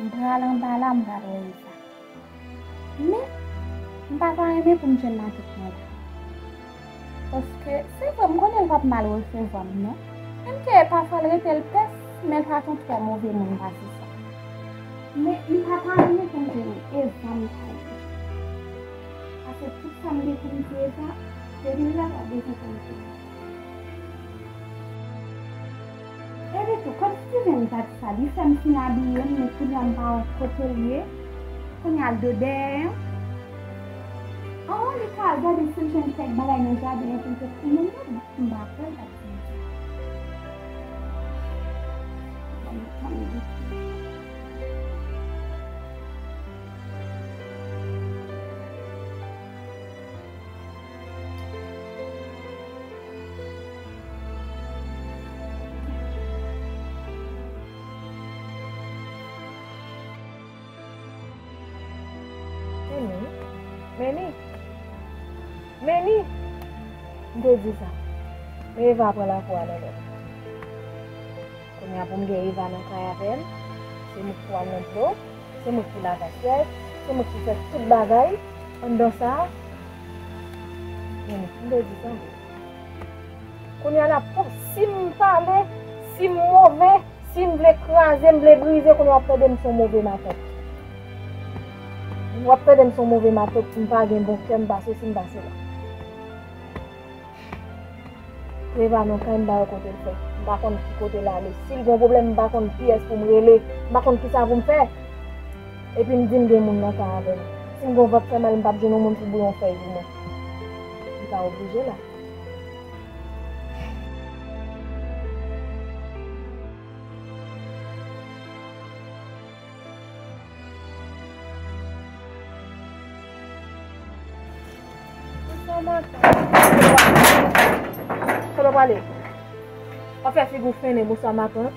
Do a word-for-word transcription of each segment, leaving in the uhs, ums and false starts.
M pral anba la, m pral wè Eva. Men, m pa ta renmen pou m jwenn l ak mwen la. Paske, se vre, m konnen l p ap mal resevwa m, non. Menm ke pafwa l rete l pès, men l pa t yon twò move moun pase sa. Men, m pa ta renmen pou m jwenn Eva m ta ye. Paske tout sa m gen pou m di Eva, depi l la, l ap bezwen pou m di. Epi tou, kòm Steven ta di sa, li fè m fin abiye m, men kounye a m pa wè kote l ye. Kounye a l do dèyè an. An, li ka al gade si l jwenn kèk bagay nan jaden an pou l te fouye m nan, m pa kwè l t ap di m sa. Ban m tann li. Meni, Meni, Meni, m te di sa. Men Eva pran lakou a nan men m. Kounye a pou m gen Eva nan kay avè m, se mwen ki pral nan dlo, se mwen ki lave asyèt, se mwen ki fè tout bagay anndan sa a. Men m te di sa vre. Kounye a la, pou, si m pale, si m move, si m vle kraze, m vle brize, kounye a w ap tande m se yon move matant. W ap tande m se yon move matant, m pa gen bon kè, m pa sesi, m pa sela. Treva nan kay, m pa wè kote l fè. M pa konn ki kote l ale. Si l gen yon pwoblèm, m pa konn kiyès pou m rele. M pa konn kisa pou m fè. Epi m di m gen moun nan kay avè m. Si m gen yon vant fè mal, m p ap jwenn yon moun pou bouyi yon fèy pou mwen. M ta oblije la. Bonswa matant. Kote w prale? W ap fè figi w fennen, bonswa matant.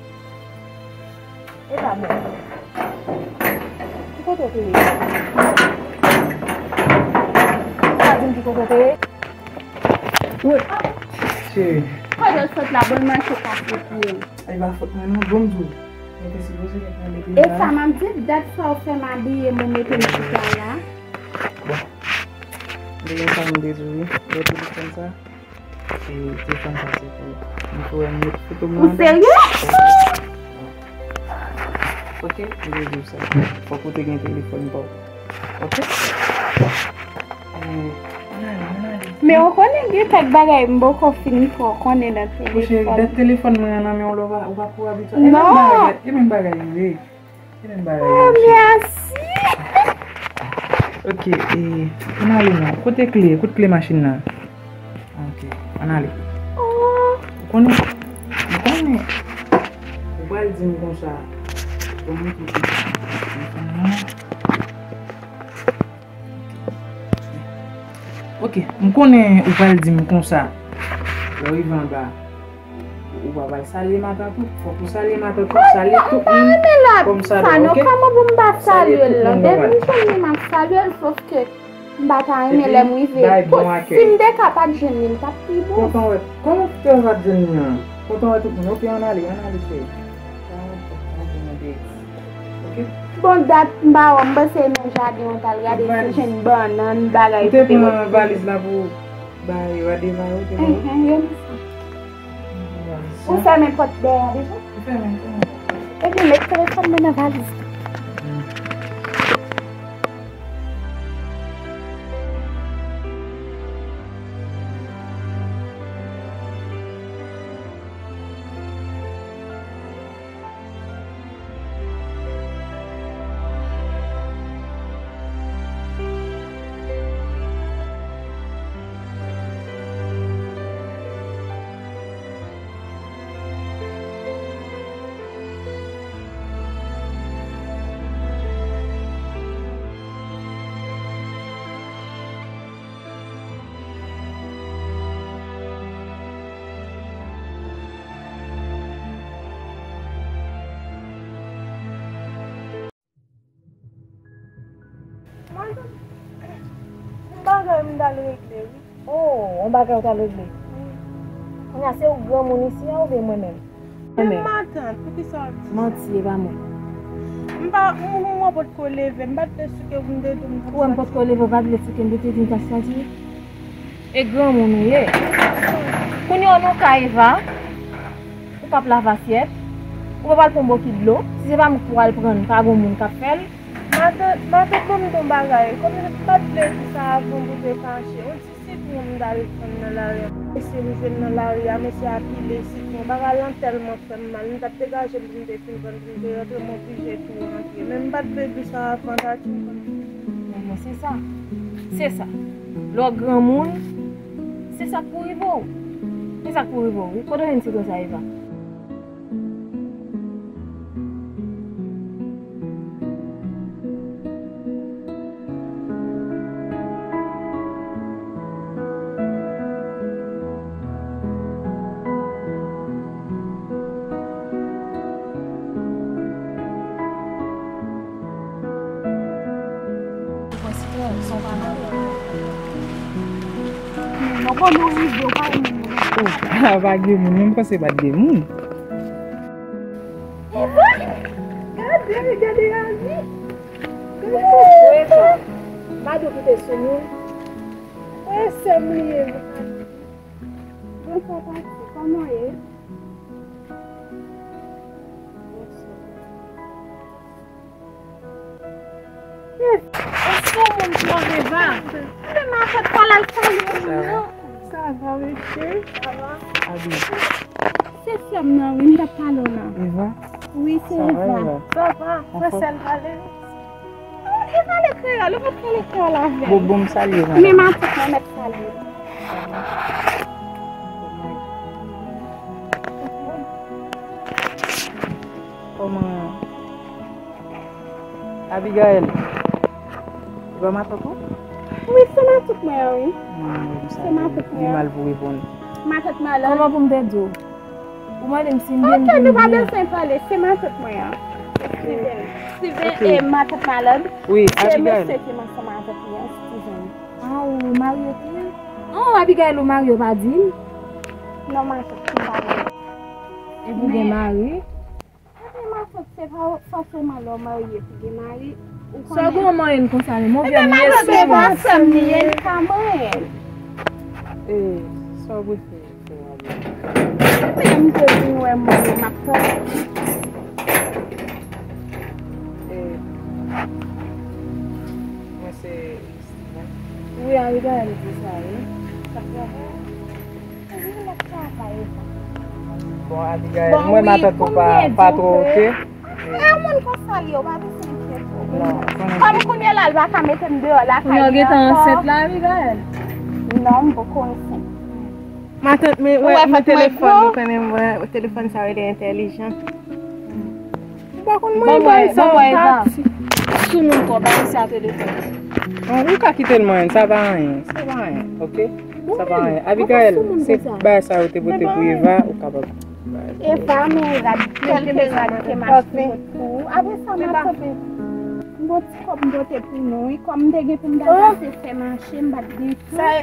E pa bon. Ki kote w te ye? Ou pa di m ki kote w te ye? Wi. Cheri. Kote w sot la, bon mache pase pou ou. Ay, pa fòt mwen non, bon m di w. Mwen te sipoze ret nan depi la. E sa m ap di, dat sa w fè m abiye m, ou mete m chita la. Bon. M te gen sa m te di w, wi. Lè telefòn sa, e telefòn sa se pou m fè w met foto m nan. Ou serye? Ok, m te di w sa. Fòk ou te gen telefòn pa w. Ok? Eh, ann ale, ann ale. Men ou konnen gen kèk bagay m poko fin fè w konnen nan telefòn. Monchè, dat telefòn mwen an nan men w la, ou pa, ou pa ko abitye. Non. E menm bagay, e menm bagay yo ye. E menm bagay yo ye. Oh, mèsi. Ok, e, ann ale non. Kote kle, kote kle machin nan? Ok, ann ale. Oh. Ou konnen, ou konnen. Ou pral di m konsa. Kòman ki. Ok, m konnen ou pral di m konsa. Lè w rive anba, ou pa pral salye matant ou. Fòk ou salye matant ou, salye tout moun kòm sa dwe, ok? Kòman pou m pa salye l? Depi m jwenn li, m ap salye l, sòf ke m pa ta renmen lè m rive. Si m te ka pa t jwenn li, m t ap pi bon. Kontan wè. Kòman w te pa t jwenn li an? Kontan wè tout moun. Ok, ann ale, ann ale, cheri. Bon, dat m pa wè, m panse nan jaden an t al gade si jwenn bannann, bagay. Ou te pran valiz la pou bay Radeva yo, te bay yo? Enhen, yo di sa. Ou fèmen pòt dèyè a deja? Ou fèmen, fèmen. Ebyen, met telefòn mwen nan valiz la. Yon bagay m t al regle, wi. Oh, yon bagay w t al regle? Wi. Kounye a, se ou granmoun isi a oubyen mwen menm? Mwen menm. Matant, poukisa w ap di sa? Manti, e pa mwen. M pa, m, m, mwen potko leve, m pa t vle souke pou m te di w m t ap soti. Ou wè m potko leve, ou pa t vle souke, m te di m t ap soti. E granmoun ou ye. Kounye a w nan kay Eva, ou p ap lave asyèt, ou p ap al pran bokit dlo. Si se pa mwen k pou al pran l, pa gen moun k ap fè l. Matant, matant, ban m di w yon bagay. Kòm m pa t vle di sa avan pou te fache. Yon ti sitwon m t al vann nan lari a. Mesye m jwenn nan lari a, mesye a pile sitwon. Bagay lan tèlman fè m mal. M t ap degaje m pou m te fin vann, pou m te rantre, m oblije tou rantre. Men m pa t vle di sa avan, ta ti konn. Men, men se sa. Se sa. Lè w granmoun, se sa k pou rive w. Se sa k pou rive w, wi. Kote w jwenn sitwon sa, Eva? Mwen, non, bon, nou rive, ou pa renmen moun. Oh, a pa gen moun, mwen, m panse pa t gen moun. Eva! Gade, gade Ravi! Gade Eva! Mado kite sou nou. Mwen, sè m li ye, Eva. Bonswa, Tati. Kòman w ye? Bonswa. Yes. Èske w moun pran Eva? Mwen, matant pa la, l salye m, non. Sa va, mesye? Sa va? Abi. Se sè m nan, wi, m t ap pale w la. Eva? Wi, se Eva. Sa va, Eva? Sa va? Anfòm? Frè sè l pale. Oh, Eva pale kreyòl, ou pa t pale kreyòl avè l. Bon, bon, m salye, Eva. Men matant mwen mèt salye. Kòman? Abigaël, se pa matant ou? Wi, se matant mwen an, wi. Hmm, se matant mwen an. Li mal pou reponn. Matant Marlande. Kòman pou m te di w? Ou mande m si m gen, m di m gen. Ok, nou pa bezwen pale, se matant mwen an. Steven. Steven, ok. E matant Marlande. Wi, Abigaël. Se mesye ki ansanm avèk li an, Steven. Ah, ou marye tou? Oh, Abigaël, ou marye, ou pa di m? Non, matant, m pa marye. Epi w gen mari? Ebyen, matant, se pa fòseman lè w marye pou gen mari, ou konnen. Sa w gen yon manyen konsa menm, yon vye m ye sou mwen. Ebyen, matant, se pa sè m li ye, li pa manyen. E, sa w prefere fè, Abi? Ebyen, m te vin wè moun yo, m ap tann. E, mwen se Steven. Wi, Abigaël di sa, wi. Sa travay. Bon, Abigail, bon, mwen wi, matant ou pa, pa twò oke. Yon moun konsa li ye, ou pa bezwen enkyete w. Non, konnen. Kòm kounye la, l pa ka mete m deyò lakay li ankò. Kounye a w gentan ansent la, Abigail? Non, m poko ansent. Matant, men, wè, men telefòn, ou konnen, mwen, telefòn sa yo, li entèlijan. Ou pa konn manyen bagay sa yo, Tati. Sou moun kò, ba misye a telefòn. An, ou ka kite l manyen, sa pa anyen, sa pa anyen, oke? Sa pa anyen. Abigail, se bagay sa yo te pote pou Eva, ou kapab. Eva, men rad, kèlke rad ke m achte pou ou. Apre sa, m ap pote yon ti kòb m pote pou nou, wi, kòm m te gen pou m t al achte fè mache, m pa t gen tan.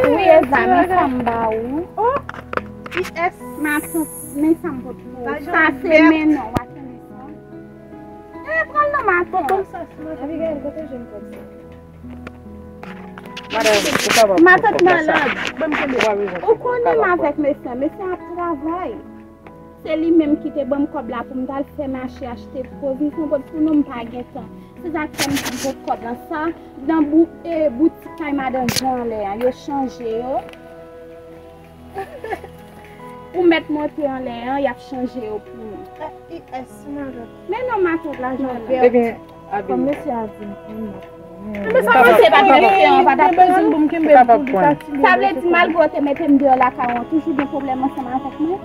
Wi, Eva, men sa m ba ou. Oh! Yes. Matant, men sa m pot pou ou. Sa se men non, w a tande sa. E, pran l non, matant. Abigail, kote w jwenn kòb sa? Matant, ou kapab pran kòb la sa. Matant Malad, ban m kenbe. Ou konnen m avèk mesye, mesye ap travay. Se li menm ki te ban m kòb la pou m t al fè mache achte pwovizyon pot pou nou, m pa gen tan. Se sa k fè m di m pot kòb lan. Sa, nan bou-, e, boutik kay madan Jan anlè an, yo chanje yo. Ou mèt monte anlè an, y ap chanje yo pou nou. Men non, matant, lajan vè. Ebyen, Abi. Kòm mesye a di m pou m. Ebyen sa mesye pa t mete an, pa t ap pran. Sa vle di malgre w te mete m deyò lakay ou, toujou gen pwoblèm ansanm avèk mwen?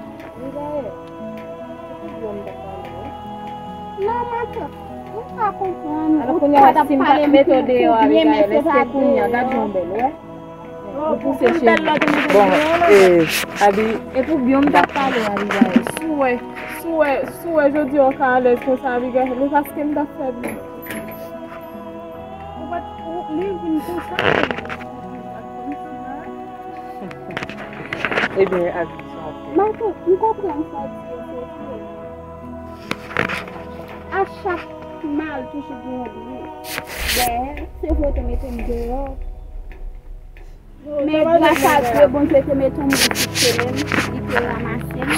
Non, matant, ou pa konprann. Ou pa t ap pale m pou, pou byen, mesye pa deyò. Ou pouse cheri. Bon, e, Abi. E pou byen m t ap pale, Abigail. Si w wè, si w wè, si w wè jodi a w ka alèz konsa, Abigail, men paske m t ap fè byen. Ou pa t, ou, li vin konsa. Kòmsi la. Ebyen, Avi, sa w ap fè? Matant, m konprann sa w di yo, se vre. A chak mal, toujou gen yon byen. Dayè, se vre, w te mete m deyò. Men gras a Dye, Bondye te mete yon moun sou chemen m, li te ranmase m.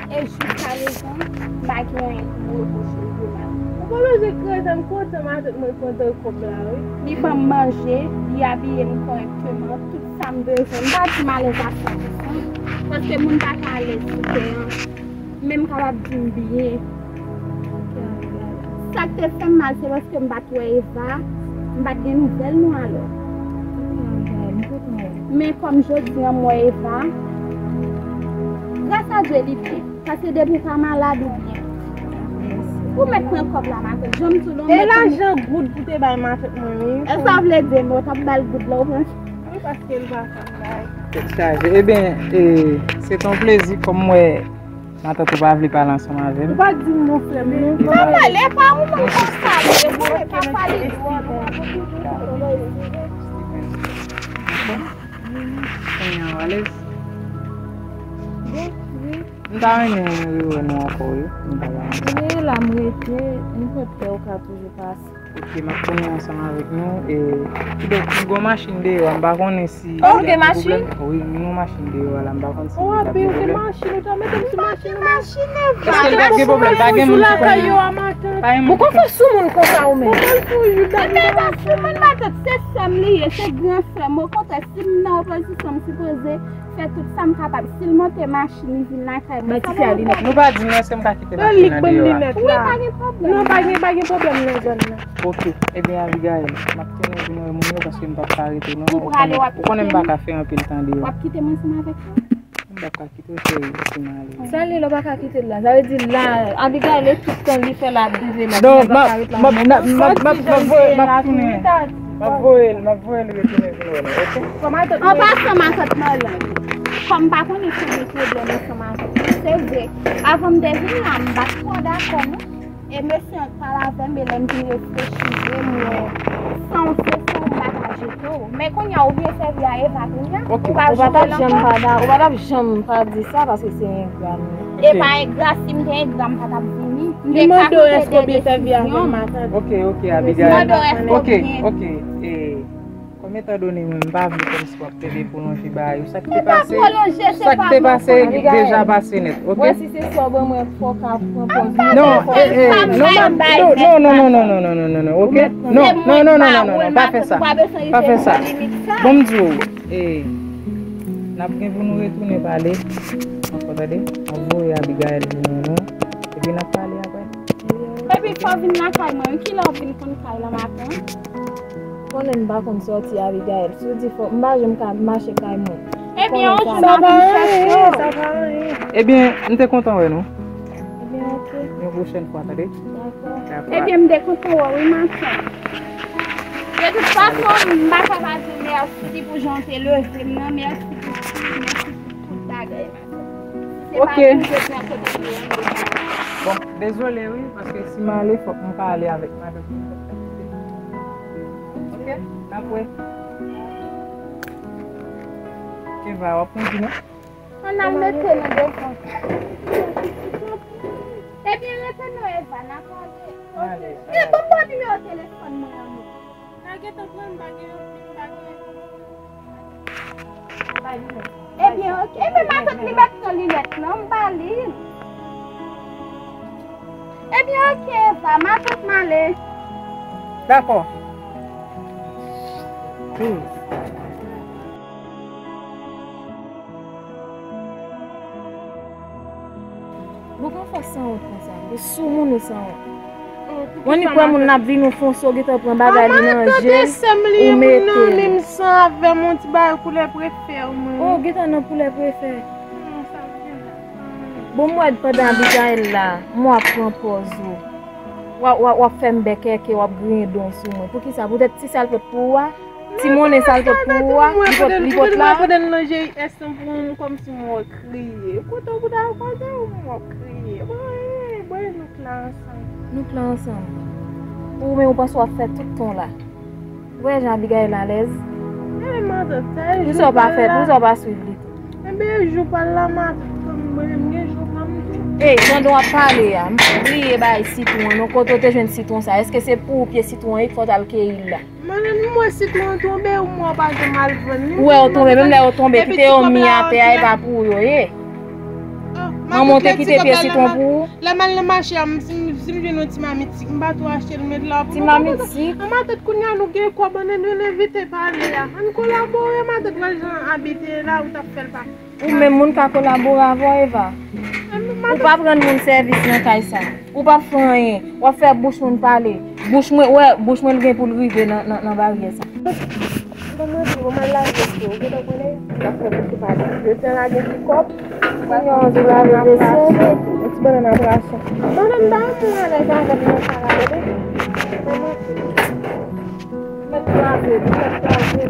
E jiska prezan, m pa gen anyen pou m repwoche l de mal. Ou pa bezwen kraze m kontan, matant mwen kontan kòb la, wi. Li ban m manje, li abiye m kòrèkteman, tout sa m bezwen. M pa di m alèz a san pou san, paske moun pa ka alèz sou tè an. Men m kapab di m byen. Sa k te fè m mal, se paske m pa t wè Eva, m pa t gen nouvèl nou alò. Men kòm jodi an m wè Eva, gras a Dye li byen. Paske depi w pa malad ou byen. Ou mèt pran kòb la, matant. Jan m di w la, ou mèt pran. E lajan goud pou te bay matant mwen, wi. E sa vle di, men w t ap ba l goud la, ou pran. Wi, paske l pa konn bay. Tèt chaje. Ebyen, e, se t on plezi kòm m wè matant ou pa vle pale ansanm avè m. Ou pa di m non, frè m, non. Mwen, e pa yon moun konsa, li ye, mwen pa pale dwòl, ou pa konn. Kounye a w alèz? Bon, wi. M ta renmen rewè nou ankò, wi. M ta renmen. Kounye a la, m rete, nenpòt lè ou ka toujou pase. Ok, m ap tounen ansanm avèk nou. E, kidonk, m gen yon machin deyò a, m pa konnen si... Oh, ou gen machin? Wi, m gen yon machin deyò a la, m pa konn si... Oh, Abi, ou gen machin, ou ta mete m sou machin ou menm. Èske l t ap gen pwoblèm? Pa gen moun ki konnen. Pa gen moun ki konnen. Ou konn fè sou moun konsa ou menm. Ou konn fè sou moun, matant, se sè m li ye, se gran sè m. Okontrè, si m nan opozisyon, m sipoze fè tout sa m kapab. Si l monte machin, li vin lakay mwen, sa mwen. Nou pa di m èske m ka kite machin nan deyò a? Wi, pa gen pwoblèm. Non, pa gen, pa gen pwoblèm nan zòn nan. Ok, ebyen, Abigail, m ap tounen vin wè moun yo paske m p ap ka rete non. Ou konnen, ou konnen m pa ka fè anpil tan deyò. W ap kite m ansanm avèk ou? M p ap ka kite w, cheri, si m ale. Sa l ye, lè w pa ka kite l la? Sa vle di la, Abigail, e tout tan li fè la, ap viv la, non, m ap, m ap, m ap, m ap, m ap voye, m ap tounen. M ap voye l, m ap voye l retounen vin wè nou, ok? An pasan, matant Marlande, kòm m pa konnen konbyen pwoblèm ansanm avèk nou, se vre, avan m te vin la, m pa t twò dakò, non. E mesye an t pale avè m, e lè m vin reflechi vre, m wè, san w se san w, m pa ka jete w. Men kounye a, ou byen sèvi a Eva kounye a, ou pa jwenn ankò. Ou pa t ap janm pa da-, ou pa t ap janm pa di sa, paske se engra nou ye. E pa engra, si m te engra, m pa t ap vini. M te ka pran de desizyon. Ok, ok, Abigail. Ok, ok. E, kòm etan done mwen, m pa vle kòmsi w ap pede pwolonje bagay yo. Sa k te pase, sa k te pase, deja pase nèt, ok? Wè, si se sè w ban mwen, fò w ka pran pòz ou. Non, e, e, non, non, non, ok? Non, non, non, non, non, non, pa fè sa. Pa fè sa. Bon, m di w, e, n ap gen pou nou retounen pale ankò, tande? M ap voye Abigail vin wè nou, epi n ap pale apre. Epi fò w vin lakay mwen, wi, kilè w ap vin konn kay la maten? Konnen m pa konn sòti, Abigail. Si w di fò, m pa janm ka mache kay mwen. Ebyen, yon jou m ap vin chèche w. Ebyen, m te kontan wè nou. Ebyen, ok. Yon pwochèn fwa, tande? Dakò. Dakò. Ebyen, m te kontan wè w, wi, matant. De tout fason, m pa ka pa di w mèsi pou jan w te leve m nan, mèsi pou tout, mèsi pou tout bagay, matant. Ok. Bon, dezole wi, paske si m ale, fòk m pale avèk madanm mwen. Ok? N ap wè. Eva, w ap kondui non? Ann al mete nou devan. Ebyen, rete non, Eva, n a pale. Ok. E, ban m ba w nimewo telefòn mwen an non. Sa gentan pran, m pa gen, m pa gen. Ebyen, ok. Ebyen, matant li mèt pran linèt lan, m pa li. Ebyen, ok, Eva, matant m ale. Dakò. Hmm. Bon, konfwa sanwont konsa, bon, soumoun ou sanwont. Bon, ni pran moun n ap vin ou fon so, gentan pran bagay li nan je l, ou mete l. Li menm san avè m, yon ti bagay koulè prefè mwen. Oh, gentan nan koulè prefè. Bon, m wè pandan Abigail la, m wè w ap pran pòz ou. W ap, w ap, w ap fè m bèkèke, w ap griyen don sou mwen. Poukisa? Poutèt ti salopri pou ou a? Ti monnen sa l pot pou ou a, li pot, li pot la. Pandan l nan G I S lan pou mwen, m kòmsi m wè w kriye. Kote w pou ta kwaze w, m wè w kriye. Bon, e, bon, e, nou k la ansanm. Nou k la ansanm. Ou menm ou panse w ap fè tout tan w la. Ou wè jan Abigail alèz? Poukisa w pa fè, poukisa w pa swiv li tou? Bejou pa la matant, mwen menm gen jou pa m tou. Ey, pandan w ap pale a, m bliye bay sitwon an non. Kote w te jwenn sitwon sa? Èske se pou pye sitwon an wi k fè w t al keyi l la? Mwen menm mwen sitwon tonbe ou mwen pa janm al vann li. Ou wè yo tonbe, menm lè yo tonbe, kite yo mi atè a, e pa pou ou yo ye. Manman w te kite pye sitwon pou ou? Lè m al nan mache a, m, si m, si m jwenn yon ti mamit sik, m pa tou achte l met la pou mwen. Ti mamit sik? An matant kounye a nou gen kòb, ann nou evite pale a. Ann kolabore, matant wè jan abite la, ou t ap fè l pa. Ou menm moun ka kolabore avè w, Eva? Ou p ap rann moun sèvis nan kay sa. Ou p ap fè anyen. W ap fè bouch moun pale. Bouch mwen, wè, bouch mwen gen pou l rive nan, nan, nan baryè sa. Bon, mwen di, bon, m al lave vesye, ou gentan konnen? Sa fè pou se pa di. Jodi a la gen ti kòb. Kounya, ou di lave vesye, yon ti bannann a prason. Bannann pa yon mwen alèz avè l nan sa la, tande? Mwen manje. Mèt kraze, mèt kraze.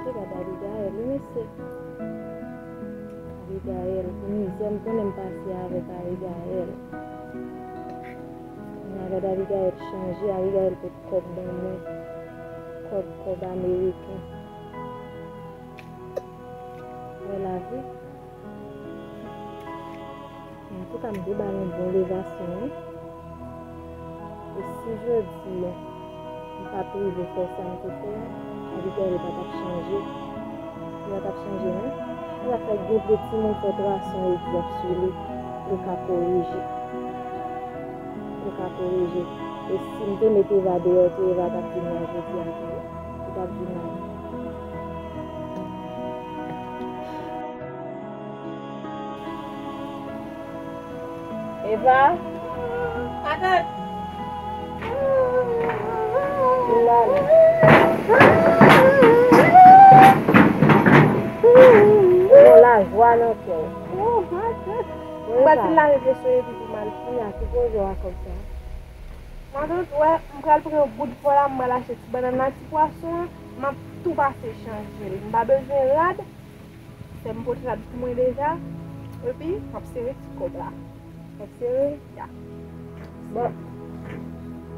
Se gad Abigaël, wi, mesye. Abigaël, pou mizè m konnen m pase avèk Abigaël. Kounye a gad Abigaël chanje, Abigaël pot kòb ban mwen. Kòb, kòb ameriken. Wè lavi. Men antouka, m te ba l yon bon levasyon, wi. E si jodi a, m pa t rive fè sa m te fè a, Abigaël pa t ap chanje. Li pa t ap chanje, non. Li pa t ap fè gen de timoun fè trase yon egzanp sou li, pou l ka korije. Pou l ka korije. E si m te met Eva deyò tou, Eva t ap vin la jodi a tou. Li t ap vin la. Eva. Matant. Li la, li. Yon lajwa nan kè w. Mwen di l lave vesye epi pou m al fini a, ki pwoze w a kòb sa? Matant, wè, m pral pran yon bout vòl la, m pral achte ti bannann nan, ti pwason an, m ap tou pase chanje l. M pa bezwen rad. Sè m pote rad pou mwen deja. Epi, m ap sere ti kòb la. M ap sere? Ya. Bon.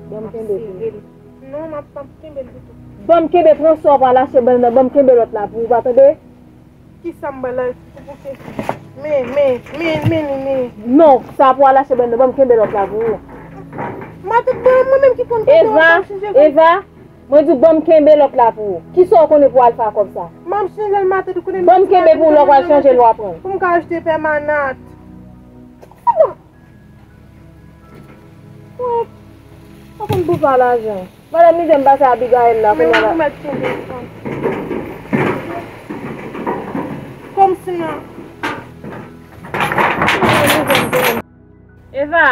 Bon, m ap kenbe sere l. Non, m ap, m ap kenbe l ditou. Bon, m kenbe, pran sa w pral achte bannann nan, bon, m kenbe lòt la pou ou, pa tande? Kisa m ba l la? Men, men, men, men, men. Non, sa pou al achte bannann, ban m kenbe lòt la pou ou. Matant, bon, mwen menm ki konn kote w ap chanje. Eva, Eva, mwen di w ban m kenbe lòt la pou ou. Kisa w konnen pou al fè ak kòb sa? M ap chanje l, matant, ou konnen. Ban m kenbe pou w, lè w pral chanje l w a pran l. Pou m ka achte pèmanant. Ou konn bouva lajan. Madanm mizè m pase Abigaël la kounye a la. Men ou mèt kenbe fanm. Kòmsi non. Eva.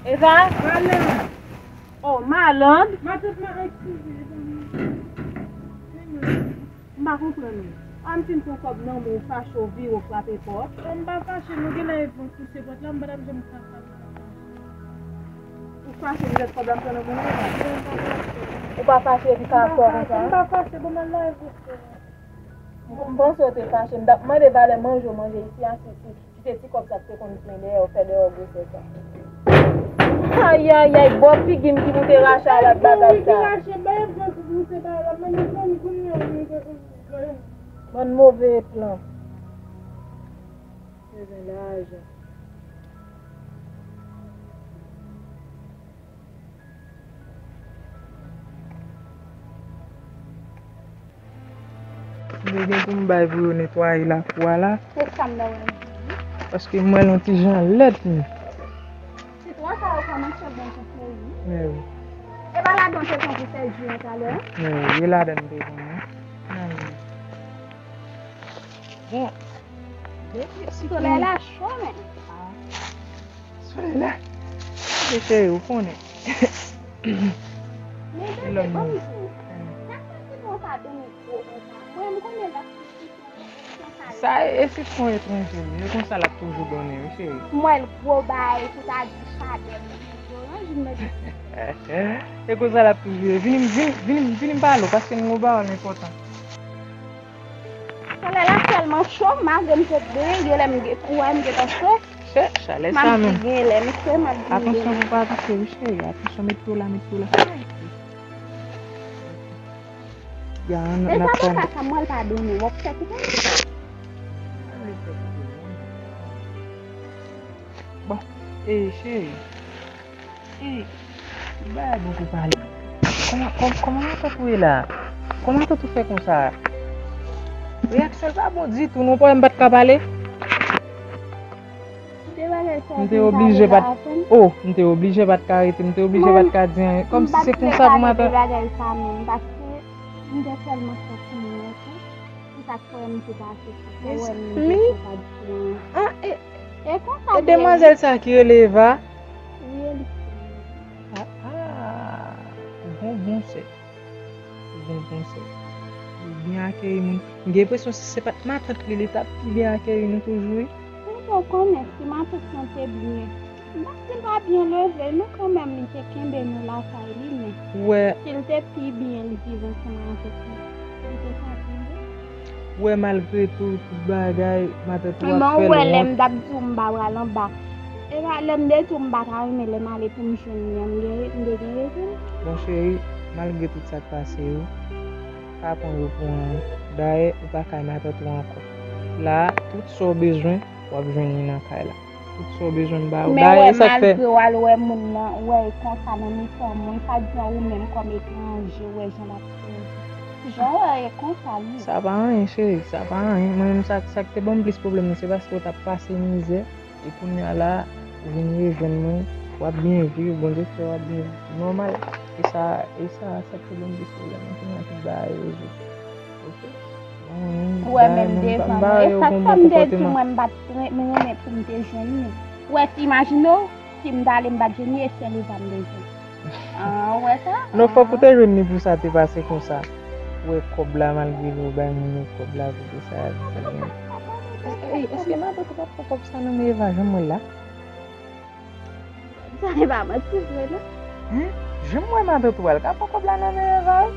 Eva. Maland. Oh, Maland. Matant, ma eskize, mezanmi. M pa konprann ou. A m fin pran kòb nan men w, fache w vire w frape pòt. Non, m pa fache, non, genlè e van k pouse pòt la, m pa t ap janm ka fache. Ou fache, poutèt kòb la m pran nan men w la? Non, m pa fache. Ou pa fache epi karaktè w konsa? M pa fache, bon, m al lave vèsè. M, m panse w te fache. M t ap mande valè manje w manje isi a, si, si, si se ti kòb sa k te konn plen dèyè w, fè dèyè w gwosè sa. Ayayay, bò figi m ki pou te rache avèk bagay sa. Rache, bay egzanp pou se pa la, men mezanmi, kounye a, Bann move plan. Bezwen lajan. M te gen pou m bay pou yo netwaye lakou a la. Se sa m nan wè m di. Paske m wè l yon ti jan lèd, wi. Sitwon sa yo kòmanse bon pou peyi. Men wi. E pa ladan w te pran pou fè ji an talè? Men wi, e ladan m te pran, wi. Nan men. Bon. Solèy la cho, men. Solèy la. Se cheri, ou konnen. Men bebe, ban m di w. Sa k fè sitwon sa tounen gwo konsa? Mwen, m konnen l ap sou sitwon, sitwon sa Sa e, e se fon etranje li. E konsa l ap toujou donnen, wi, cheri. M wè l gwo bay, pou ta di chadè, m oranj, m mete. E konsa l ap toujou ye. Vini, vini, vini, vini m pale w, paske m gon pawòl enpòtan. Chalè la tèlman cho, malgre m sot benyen, gen lè m gen, ou wè m gentan cho. Chè, chalè sa menm. Gen lè m cho, m ap di. Atansyon pou pa touche, wi, cheri. Atansyon, met pye w la, met pye w la. Ya, n E ap sa pa pran. Sa, sa m wè l pa donnen, w ap fè koupe. Bon, e cheri. E, bagay bon pou pale. Kòman, kòm- kòman matant ou ye la? Kòman matant ou fè konsa? Reyaksyon l pa bon ditou, non, pwè m pa t ka pale. M te oblije pa t. Oh, m te oblije pa t ka rete, m te oblije pa t ka di anyen. Kòm si se konsa pou matant. Bagay sa menm, paske m te tèlman santi m oke. Se sa k fè m te pase sou ou, m te pa di anyen. Ah, e, E konsa e demwazèl sa ki rele Eva? Wi, li. Ah, ah, bon, bon, sè. Bon, bon, sè. Li byen akeyi moun. M gen enpresyon si se pa t matant li, li t ap pi byen akeyi nou toujou, wi. Ou konnen, si matant lan te byen. Bon, si l pa byen leve, nou kanmenm, li te kenbe nou lakay li, men Wè, si l te pi byen, li viv ansanm avèk nou. Li te ka kenbe. wè, malgre tou, tout bagay, matant ou Men ap ou fè wè l lè m wont. t ap di w m pa pral anba. E pa lè m te di w m pa ta renmen lè m ale pou m jwenn li an, m gen, m te gen rezon. Bon, cheri, malgre tout sa k pase yo, pa pran yo pou anyen. Dayè, ou pa kay matant ou ankò. La, tout sa w bezwen, w ap jwenn li nan kay la. Tout sa w bezwen m ba ou. Men Dayè, wè, e sa k fè. Malgre w al wè moun nan, wè e konsa nan mitan moun, pa di an ou menm kòm etranje, wè jan l ap fè. Jan wè e konsa li. Sa pa anyen, cheri, sa pa anyen. Mwen menm, sa, sa k te ban m plis pwoblèm nan, se paske w t ap pase mizè, e kounye a la, ou vin rejwenn mwen, w ap byen viv, Bondye fè w ap byen viv. Nòmal. E sa, e sa, sa k te ban m plis pwoblèm nan, kounye a tout bagay rezoud. Ok? Wè, menm devan mwen. E sa k fè m te di w mwen m pa t renmen pou m te jwenn li. Wè, si imajine w, si m t ale m pa t jwenn li, e sèl Eva m te jwenn. Ah, ou wè sa? Non, fòk ou te jwenn li pou sa te pase konsa. Ou wè kòb la, malgre li ou bay moun yo kòb la, pou ke sa a di sa. Ey, èske matant ou pa pran kòb sa nan men Eva, jan m wè l la? Sa e pa manti vre non. Hein? Jan m wè matant ou a, l ka pran kòb la nan men Eva, wi.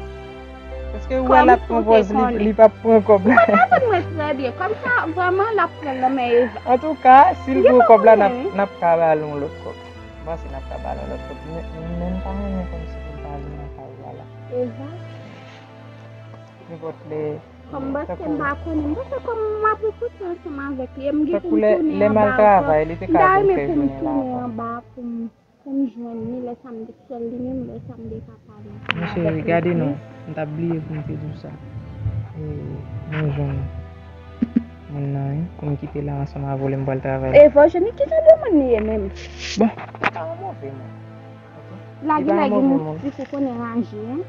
Paske ou wè l ap pran pòz li, li p ap pran kòb la. Mwen konprann mwen trè byen. Kòm sa, vrèman, l ap pran l nan men Eva. Antouka, si l pran kòb la, n ap, n ap ka ba l yon lòt kòb. M panse n ap ka ba l yon lòt kòb. Men, men m pa renmen kòmsi pou l pa vin nan kay la la. Eva. Nenpòt lè. Kòm m panse m pa konnen, m panse kòm m ap rete ansanm avèk li, e m gen pou m tounen anba ankò. M ta renmen pou m tounen anba pou m, pou m jwenn li, lè sa m te sèl li menm, lè sa m te ka pale ansanm avèk li. Cheri, gade non, m t ap bliye pou m te di w sa. E, mwen jwenn moun nan, wi, pou m kite la ansanm avè w lè m pral travay. Evojeni, ki jan de moun li ye menm? Bon, li pa yon move moun. Lagi, lagi moustik, ou konnen raje, hein?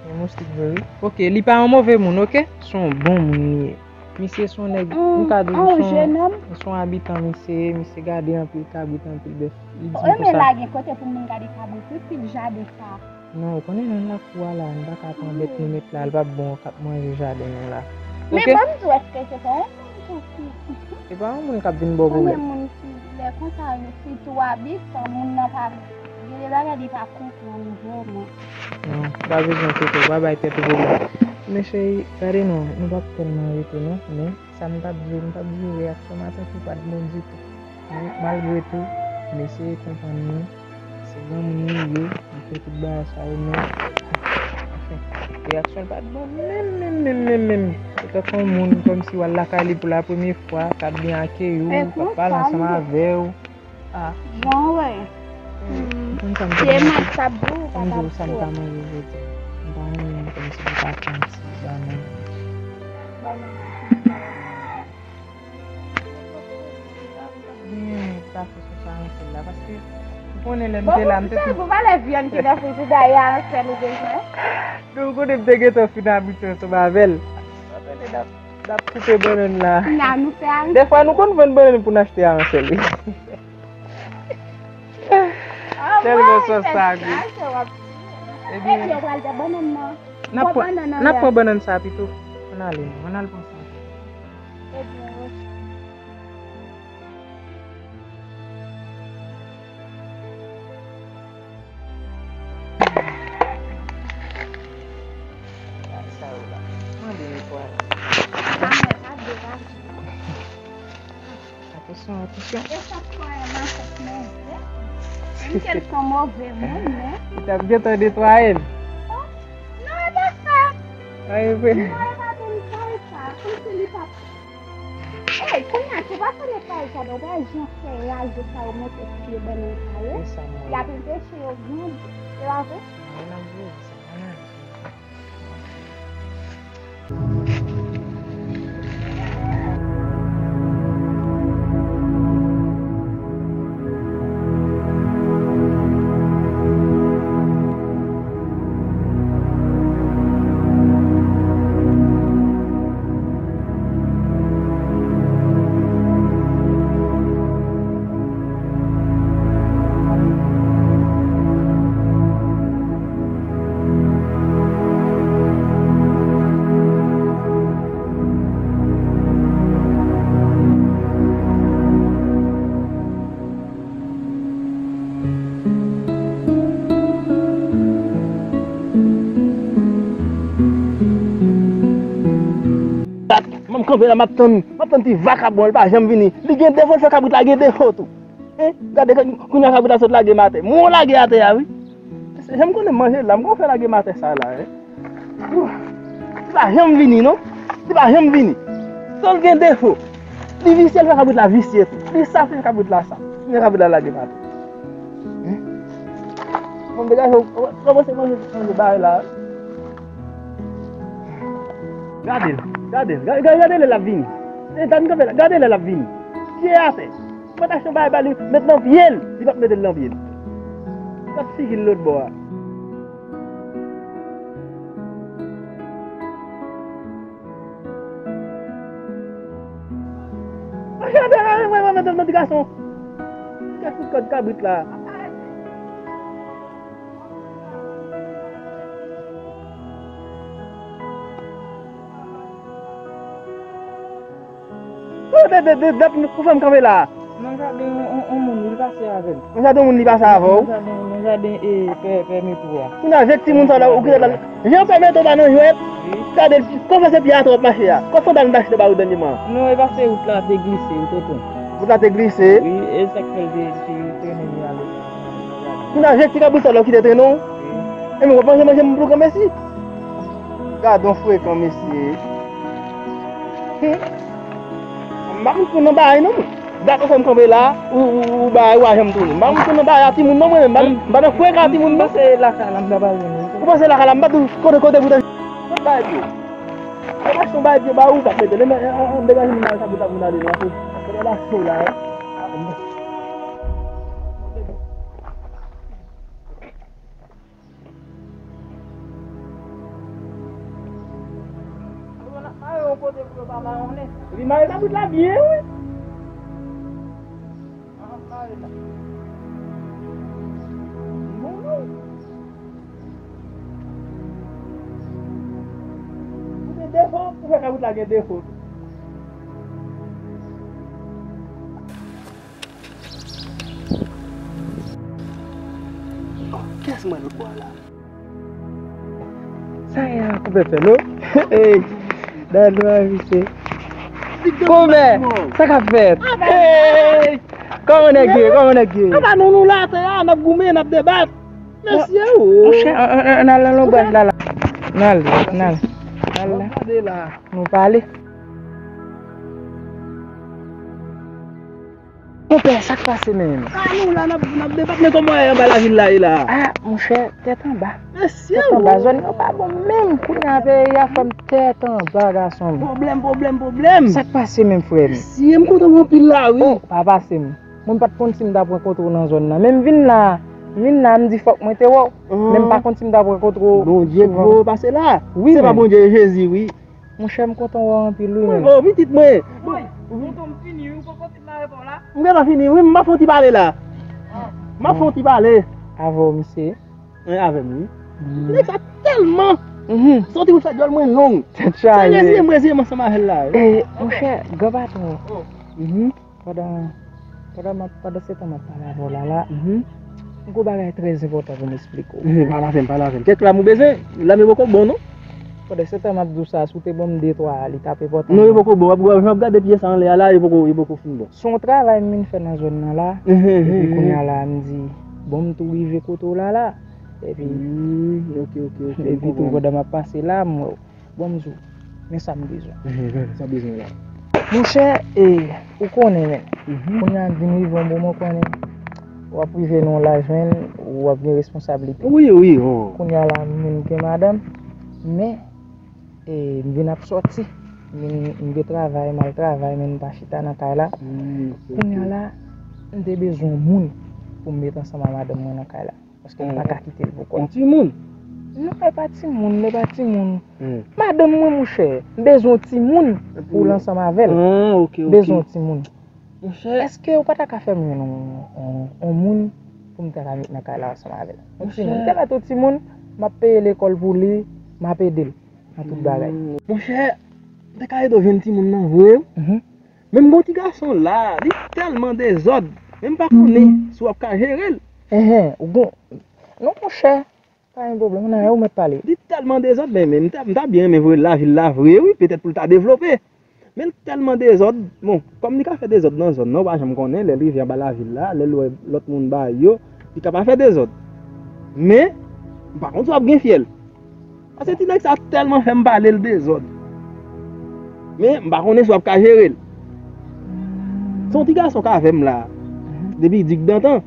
Gen moustik vre, wi. Ok, li pa yon move moun, ok? Se yon bon moun li ye. Misye se yon nèg, m ka di w, se yon, se yon abitan misye ye, misye gade anpil kabrit, anpil bèf. Li di m konsa. Lagi kote pou moun gade kabrit, wi, pil jaden sa. Non, ou konnen nan lakou a la, n pa ka pran bèt nou met la, l p ap bon k ap manje jaden nou la. Men ban m di w, èske se pa yon moun tou ki. Se pa yon moun k ap vin bò pou bèt. Konnen moun ki, lè konsa, yo sitou abitan, moun nan pa, gen de bagay li pa konprann vrèman. Non, ou pa bezwen enkyete w, pa bay tèt ou pwoblèm. Men cheri, gade non, nou p ap tèlman rete non, men sa m t ap di w, m t ap di w reyaksyon matant ou pa t bon ditou. Men malgre tou, m eseye konprann li. Se granmoun li ye, li fè tout bagay sa yo, men anfen, reyaksyon l pa t bon menm, menm, menm, menm, menm. Se tankou yon moun kòmsi w al lakay li pou la premye fwa, k ap byen akeyi w, k ap pale ansanm avè w. Ah. Jan w wè. Ou konn sa m te manje? Sa m di w sa m ta manje jodi a. M pa renmen kòmsi m pa pran ti bannann. Byen, sa fè sou sa Ansèl la, paske ou konnen lè m te la, m te tou. Bon, pou valè vyann ki nan frijida, e Ansèl ou bezwen? Donk, ou konnen m te gentan fin abitye ansanm avè l. N ap koupe bannann la. Dèfwa, nou konn vann bannann pou n achte a Ansèl, wi. Tèlman sòs sa gou. Ebyen, n ap pran, n ap pran bannann sa pito. Ann ale non, ann al pran sa. Atansyon, atansyon. E sa k fè yon machèt move. Menm ke l se yon move moun, men. Li t ap gentan netwaye l. Oh, non, e pa sa. A, e vre. Non, e pa te netwaye sa. Kòmsi li pa. Ey, kounye a, se pa sa netwaye sa, non, pa jan fè raje sa yo monte sou pye bannann sa yo. E sa, mwen. Y ap anpeche yo grandi. E pa vre? Mwen, m ap jere sa, mwen. M ap kanpe la, m ap tann, m ap tann ti vakabon, li pa janm vini. Li gen defo, l fè kabrit la gen defo tou. Hein? Gade, kounye a kabrit la sot lage m atè. Mwen lage atè a, wi. Se jan m konnen m manje la, m konn fè lage m atè sa la, hein? Li pa janm vini, non. Li pa janm vini. Sa l gen defo. Li visye, l fè kabrit la visye tou. Li sa fè kabrit la sa. Kounye a kabrit la lage m atè. Hein? Bon, degaje w, w kòmanse manje, manje bagay la. Gade l, gade l, gade, gade lè l ap vini. E, gade kanpe la, gade lè l ap vini. Pye atè. Mwen t achte yon bagay ba li, met nan pye l. Li p ap mete l nan pye l. Gad figi l lòt bò a. Mwen chante, mwen, mwen, mwen, mwen, mwen, ti gason. Kèk kout kòd kabrit la. Ou de, de, de, de, ou fè m kanpe la. Nan jaden, on, on, on moun, li pase avè m. Nan jaden, on moun, li pase avè w? Nan jaden, nan jaden, e, pè, pè Metwo a. Kounye a, avèk timoun sa la, ou kite la. Jan pè Metwo pa nan jwèt. Wi. Gade l, konfese pye a twòp mache a. Kot sandal m t achte ba ou dènyèman? Non, e pase wout la te glise, wi, tonton. Wout la te glise? Wi, e sa k fè l te, te trennen li ale. Kounye a, avèk ti kabrit sa la, ou kite trennen w? Wi. E men, w ap manje, manje m pou granmesi. Gad on frekan, mesye. Hum. M pa konn nan bagay non, mwen. Dat ou fè m kanpe la, ou, ou, ou bagay, ou pa janm tounen. M pa konn nan bagay a timoun non, mwen menm. M pa, m pa nan frekan a timoun non. M pase lakay la, m ta pa jwenn ou. Ou pase lakay la, m pa tou kote, kote pou te. Kot bagay pye? Ou pa achte yon bagay pye ba ou, ou pa mete. Lè m, an, an, an, degaje m nan sa pou ta vin ale non. Kote la sou la, hein? Yo n ap mare yon kote pou yo pa mayonnen. Epi mare kabrit la byen, wi. An ap mare la. Bon, non. Ou gen defo, ou fè kabrit la gen defo tou. Oh, kiyès mwen lòt bò a la? Sa ye a, konpè fè non. Hey, dan nou a misye. Konpè, sa k ap fèt? Hey, kòman nèg ye? Kòman nèg ye? Apa nou, nou la atè a, n ap goumen, n ap debat. Mesye, o. Monchè, ann, ann, ann al nan lonbraj la, la. N al, n al. N al la. Nou pale. Konpè, sa k pase menm? A, nou la, n ap, n ap debat, men kòman anba lavil la ye la? A, monchè, tèt anba. Mesye, tèt anba, o. Zòn nan pa bon menm. Kounye a, peyi a fè m tèt anba, gason m. Pwoblèm, pwoblèm, pwoblèm. Sa k pase menm, frè m? Mesye, m kontan w anpil la, wi. O, pa pase m. Mwen m pa t konn si m ta pran kontròl nan zòn nan. Men m vin la, m vin la, m di fòk mwen te wè w. Men m pa konn si m ta pran kontròl. Bondye pou pase la. Wi, se pa Bondye, e Jezi, wi. Monchè, m kontan wè w anpil, wi, men. O, pitit mwen. Woy, tonton, m fini, wi, ou poko fin mare pa w la? M gentan fini, wi, m ap fè yon ti pale la. M ap fè yon ti pale. Avè w, misye? Wi, avè m, wi. Nèg sa tèlman. Soti pou l fè dyòl mwen long. Tèt chaje. Se reziye m, reziye m ansanm avè l la, wi. E, monchè, gran patwon. Pandan, pandan m ap, pandan se tan m ap pale avè w la, la, m gen yon bagay trè enpòtan pou m eksplike w. Pale avè m, pale avè m. Kèk lam ou bezwen? Lam yo poko bon, non? Pandan se tan m ap di w sa, si w te ban m de twa, li t ap enpòtan. Non, yo poko bon. W ap, w ap gade pyès anlè a la, yo poko, yo poko fin bon. Se yon travay m vin fè nan zòn nan la. Epi kounye a la, m di, bon, m tou rive kote w la la. Epi, epi tou, pandan m ap pase la, m wè w. Bon, m di w, men sa m bezwen. Sa w bezwen la? Monchè, e, ou konnen, men. Kounye a, m vin rive yon moman, konnen, w ap rive nan yon laj, men, w ap gen responsablite. Wi, wi. Kounye a la, m vin gen madanm, men, e, m vin ap sòti. M vin, m gen travay, m al travay, men m pa chita nan kay la. Kounye a la, m te bezwen yon moun pou m met ansanm ak madanm mwen nan kay la. Paske m pa ka kite l pou kò l. Yon timoun? Non, e pa timoun, e pa timoun. Madanm mwen, monchè, m bezwen yon timoun pou l ansanm avè l. M bezwen yon timoun. Monchè. Èske ou pa ta ka fè m jwenn yon, yon, yon moun pou m ta ka met nan kay la ansanm avè l? Yon timoun. Te mèt yon timoun, m ap peye lekòl pou li, m ap ede l nan tout bagay. Monchè, m te ka ede w jwenn timoun nan vre wi. Men m gen yon ti gason la, li tèlman dezòd, men m pa konnen si w ap ka jere l. Enhen, ou gon, non, monchè, pa gen pwoblèm, nan ou mèt pale. Li tèlman dezòd, men, men m ta, m ta byen renmen voye l lavil la vre, wi, petèt pou l ta devlope. Men l tèlman dezòd, bon, kòm li ka fè dezòd nan zòn nan, ou pa janm konnen, lè l rive anba lavil la, lè l wè lòt moun bay yo, li ka pa fè dezòd. Men, m pa konn si w ap gen fyèl. Paske ti nèg sa tèlman fè m pale l dezòd. Men, m pa konnen si w ap ka jere l. Se yon ti gason k avè m la. Depi digdantan,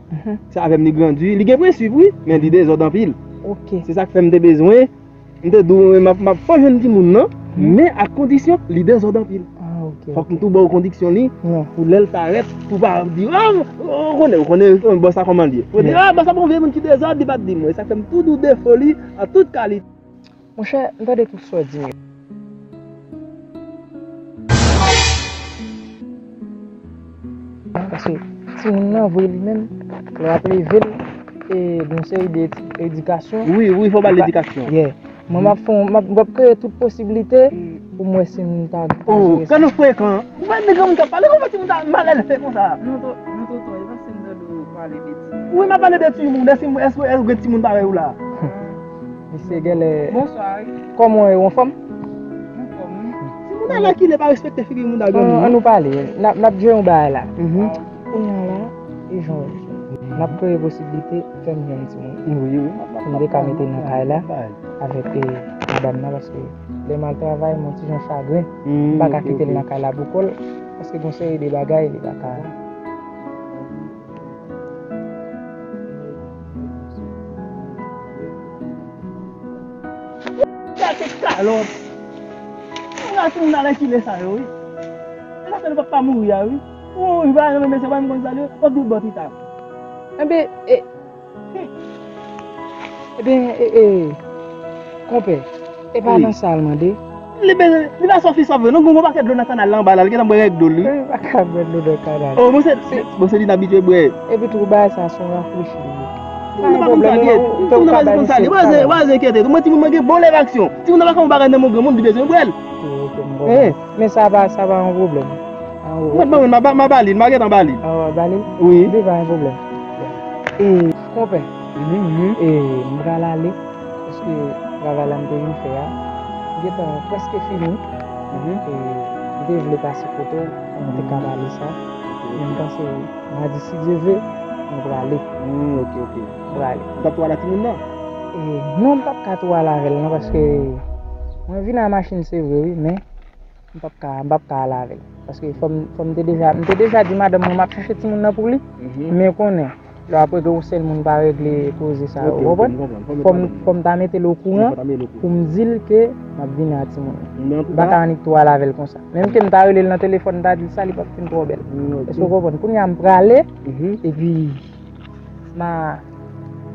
se avè m li grandi. Li gen prensip, wi, men li dezòd anpil. Se sa k fè m te bezwen, m te di w, m ap, m ap fè w jwenn timoun nan, men ak kondisyon, li dezòd anpil. Fòk m tou ba w kondiksyon li, pou lè l parèt, pou w pa di, a, ou konnen, ou konnen, ou konnen bòs la kòman l ye. Pou di, a, bòs la pa yon vye moun ki dezòd, li pa t di m. E sa k fè m tou di w defo li an tout kalite. Monchè, m tande tout sa w di m yo. Paske timoun nan vre li menm, lè w ap leve l, e, gen yon seri de edi-, edikasyon. Wi, wi, fò ba l edikasyon. Yeah. Mwen, m ap fè yon, m ap, m ap kreye tout posiblite pou m wè si m ta ka jere sa. Oh, kan nou frekan, ou wè nèg granmoun k ap pale konsa, timoun ta malèze konsa. Non, to-, non, tonton, e pa si m tande w pale de timoun. Wi, m ap pale de timoun. Èske, èske, èske gen timoun parèy ou la? Misye genlè. Bonswa, wi. Kòman w ye, ou anfòm? Anfòm, wi. Timoun nan la ki lè pa respekte figi moun nan granmoun. An, an nou pale, n ap, n ap jere yon bagay la. Kounye a la, e jan w wè. N ap kreye posiblite, fè m jwenn timoun. Wi, wi. Pou m te ka mete l nan kay la, avèk, e, madanm nan, paske lè m al travay, m yon ti jan chagren. M pa ka kite l nan kay la pou kò l, paske gen yon seri de bagay, li pa ka. Gade kalòt. Ou gade timoun alèkile sa yo, wi. E sa fè nou papa mouri a, wi. Ou mouri, pa renmen mesye, pa menm konn sa l ye, w ap di w bò pita. Enben, e, enben, e, e, konpè, e pa nan sa l mande. Li bezwen, li pa sòfi sòfi, non, gon pakèt dlo nan kanal la anba la, li gentan bwè rèk dlo l, wi. Li pa ka bwè dlo nan kanal. Oh, bon, se, bon, se li n abitye bwè. Epi tou, bagay sa, se yon rafrechi li ye. Timoun nan pa konn sa l ye. Timoun nan pa konn sa l ye. Wazin, wazin enkyete tou. Mwen, timoun mwen gen bon lèv aksyon. Timoun nan pa konn bagay nan men yon granmoun, li bezwen bwè l. Ok, ok, m konprann. Men sa pa, sa pa yon pwoblèm. Mwen, mwen, m a ba, m a ba li, m a gentan ba li. Ah, w a ba li? Wi. Li pa yon pwoblèm. E, konpè, e, m pral ale, paske travay la m te vin fè a, gentan prèske fini. E, m te vle pase kote w, pou m te ka ba li sa. Men m panse, madi, si Dye vle, m prale. Hmm, ok, ok. M prale. Ou t ap tou al ak timoun nan? E, non, m p ap ka tou al avè l, non, paske mwen vin a machin, se vre, wi, men m p ap ka, m p ap ka al avè l. Paske fò m, fò m te deja, m te deja di madanm mwen m ap chache timoun nan pou li. Men konnen, lè w ap regle yon sèl moun pa regle koze sa yo, ou konprann? Fò m, fò m ta mete l okouran pou m di l ke m ap vini a timoun nan. M pa ka annik tou al avè l konsa. Menm ke m ta rele l nan telefòn, m ta di l sa, li p ap fin twò bèl. Èske w konprann? Kounye a m prale, epi m a,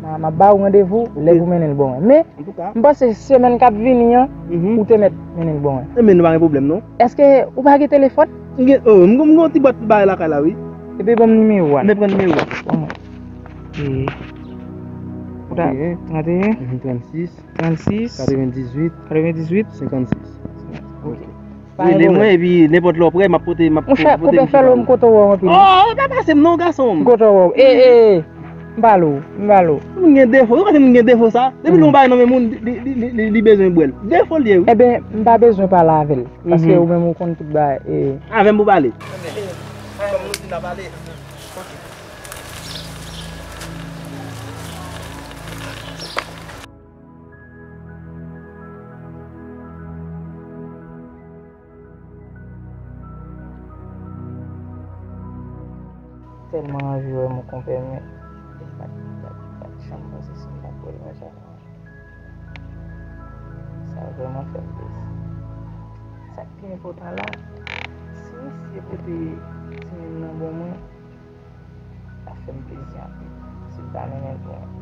m a, m a ba w randevou lè pou mennen l ban mwen. Men, m panse semèn k ap vini an, ou te mèt mennen l ban mwen. Enben, nou pa gen pwoblèm, non. Èske ou pa gen telefòn? M gen, oh, m gen, m gen yon ti bwat bagay lakay la, wi. Epi ban m nimewo a. M te pran nimewo a. Ban mwen. E, ou ta, trannteyen. Trannteyen. Trannsis. Trannsis. Katrevendizuit. Katrevendizuit. Senkannsis. Ok. Rele mwen, epi nenpòt lè w prè, m ap pote, m ap pote. Monchè, konpè, fè lò m kontan wè w anpil. Oh, pa pase m non, gason m. M kontan wè w. E, e, e. M pale w, m pale w. Moun gen defo, ou konnen moun gen defo sa. Depi l yon bagay nan men moun, li, li, li, li, li bezwen bwè l. Defo l ye, wi. Ebyen, m pa bezwen pale avè l. Paske ou menm ou konn tout bagay. E avè m pou pale. Kòm nou di n ap pale. Tèlman anvi wè mon konpè, men li pa t, li pa t, li pa t janm panse si m t ap wè l konsa. Sa vrèman fè m plezi. Sa k pi enpòtan la, si misye pote timoun nan ban mwen, sa fè m plezi anpil. Si l ta renmen l pou mwen.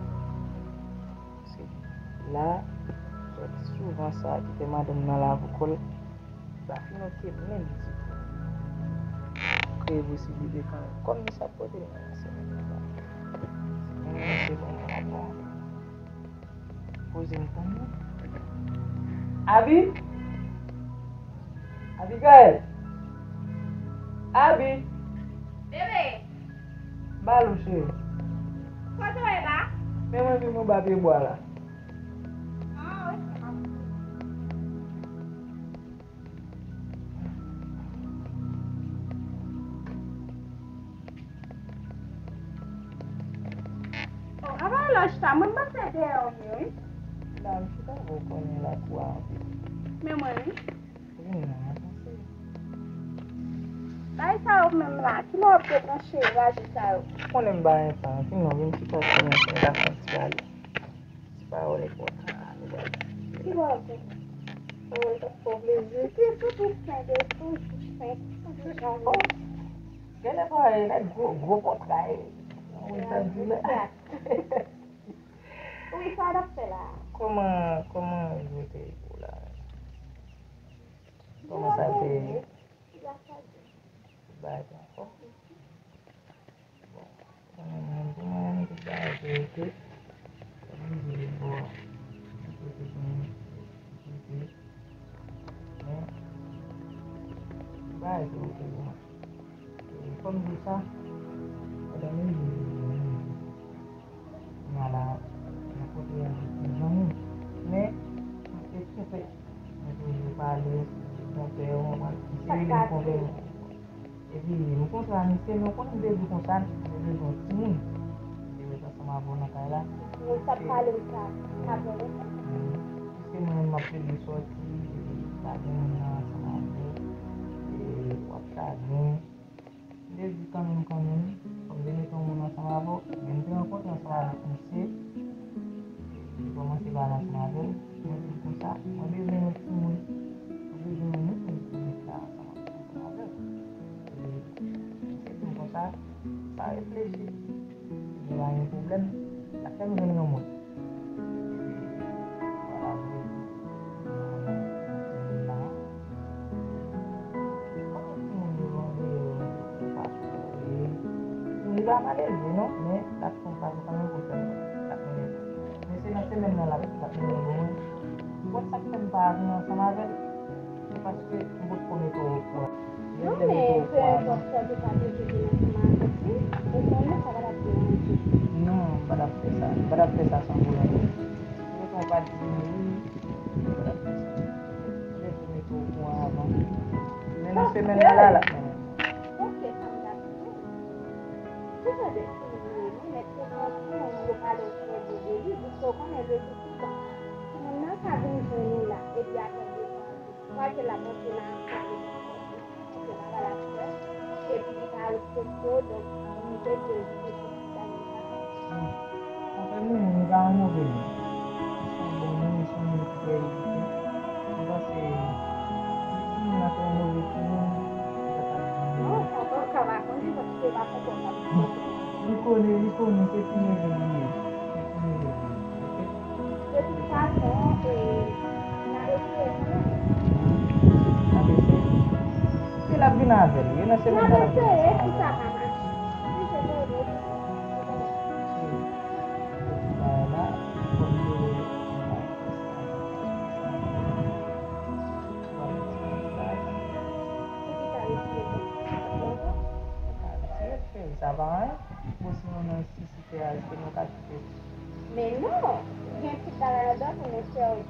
Paske la, sòti souvan sa ki fè madanm nan lave kò l, pa fin oke menm ditou. Kreye posiblite kanmenm. Kòm misye ap pote l nan semèn nan, semèn nan se bon, mwen ap bon. Poze m tann li. Abi? Abigail? Abi? Bebe! Ba l ou cheri. Kote w ye la? Men mwen vin anba pye bwa la. Ah, ok. Oh, avan lè w chita, mwen panse dèyè w ye, wi. La, m chita, ou konnen lakou a anpil. Men mwen, wi. Vin la, avanse. Bagay sa yo menm la, kilè w ap debranche raje sa yo? Ou konnen m pa gen tan, sinon vin chita sou mwen, pou n ka fè yon ti pale. Ti pawòl enpòtan la, nou pral di. Ki pawòl enpòtan? Pawòl k ap fè w plezi. Ki toujou senk, toujou senk, toujou jan. Genlè pawòl nèg gwo, gwo pòt la ye. Mwen ta di la. Wi, sa w ap fè la? Kòman, kòman jou te ye pou la? Kòman sa te ye? Tout bagay te anfòm? Bon, konnen mwen, pou mwen, tout bagay te oke. Mwen vin bò, mwen kote pou mwen, kote. Men, tout bagay te oke pou mwen. E, fò m di w sa, madanm li, li, li, li, kounye a la, nan kote a, li ti zanmi. Men, mwen te kenbe. Mwen toujou pale, si se konpè, mwen pral eseye vin konpè. Epi, m kontre a misye, men w konnen m te di konsa, m te bezwen yon timoun. M te ret ansanm avè w nan kay la. Mwen t ap pale m sa, avè w. Piske mwen menm m ap plede sòti, epi pa gen moun nan ansanm avè w, e w ap chagren. M te di kanmenm, kanmenm, fò m te mete yon moun ansanm avè w. Men m te rankontre ansanm avèk misye. Li kòmanse pale ansanm avè l. Mwen di l konsa, mwen bezwen yon timoun. Mwen bezwen yon moun pou m te mete la ansanm, ansanm avè l. E misye di m konsa, pa reflechi. Li pa gen pwoblèm. L ap fè m jwenn yon moun. Epi, vwala, vre, mwen, mwen, mwen, mwen, mwen, Kòman timoun yo antre yo, yo pa sou kote. Timoun li pa malelve non, men l ap fè yon pase kanmenm pou l fè l ap mennen. Men se nan semèn nan l ap, l ap mennen l ban mwen. Ou konn sa k fè m pa vin ansanm avè l? Se paske m potko mete w okouran. Non, men pe enpòt sa ou te ka toujou vin ansanm avè l, wi. Ou konnen sa pa t ap deranje. Non, m pa t ap fè sa. M pa t ap fè sa san volonte. Mwen pa t vini, wi. Mwen pa t ap fè sa. Mwen te mete w okouran avan. Men nan semèn nan la, l ap mennen. Ok, sa m ta di tou. Ki jan de timoun yo ye, non, men se yon timoun yo pale trè byen de li, piske w konnen rezo toutan. Timoun nan ka vin jwenn ou la, epi apre de mwa, swa ke l ap antre nan afè de Epi li pa respekte w, donk, nou te di l li te sou ti bagay sa. Anfen, nou menm, li pa yon move moun. Li se yon bon moun, li se yon moun ki trè edike. Mwen panse, si timoun nan te yon move timoun, li pa t ap janm... Non, sa pa ka pa konnen, paske li pa konpòtab. Li konnen, li konnen, se ti neve li ye. Se ti neve li ye. Ok? De tout fason, e, n ap eseye kanmenm. N ap eseye. Se l ap vin avè l, wi, nan semèn nan l ap vin ansanm avè l. N ap eseye, si sa pa mache. Si se bon, nou... Bagay la, fò m te... Poukisa retire kòb? Ou ka retire Cheri, sa pa anyen. Bon, si nou nan nesesite a, èske nou ka kite? Men non, gen tout bagay anndan pou nou fè w